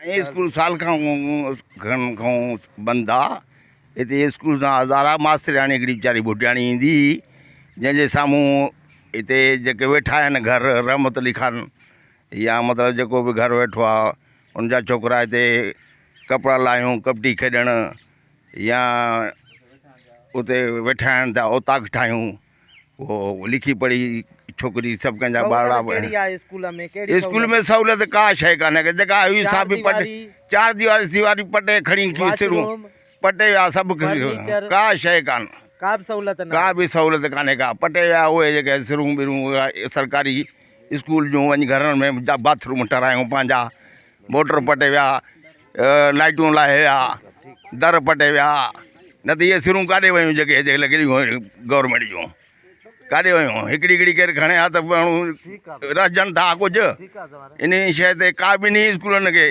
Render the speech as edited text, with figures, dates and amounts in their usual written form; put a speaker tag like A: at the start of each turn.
A: ۽ School سال کان کن کان بند آ هتي اسڪول سان هزارا ماسترياڻي هڪڙي ويچاري ڀٽياڻي ايندي هئي جنهن جي سامهون هتي جيڪي ويٺا آهن گهر رحمت علي خان يا مطلب جيڪو به گهر ويٺو آ ان جا ڇوڪرا هتي ڪپڙا لاهيون ڪٻٽي کيڏڻ يا اتي ويٺا آهن ته اوطاق ٺاهيون پوء لکي پڙهي ڇوڪري سڀ ڪنهن جا ٻارڙا به
B: ڪهڙي آهي اسڪول ۾ ڪهڙي
A: اسڪول ۾ سهولت ڪا شيء ڪانهي ڪا جيڪا هئي سا به پٽ چار ديواري سيواري پٽي کڻي سرون پٽي ويا سڀ ڪا شيء ڪانه
B: ڪا به سهولت
A: نه ڪا به سهولت ڪانهي ڪا پٽي ويا اهي جيڪي سرون برون سرڪاري اسڪول جون وڃي گهرن ۾ باٿ روم ٺهرايون پنهنجا موٽر پٽي ويا لائٽون لاهي ويا در پٽي ويا نه ته اهي سرون ڪاڏي ويون جيڪي هتي لڳل هيون گورنمينٽ جون ڪاڏي ويون هڪڙي هڪڙي ڪير کڻي ها ته ماڻهو رهجن ٿا ڪجهه ان شيء تي ڪا ٻنهي اسڪولن کي.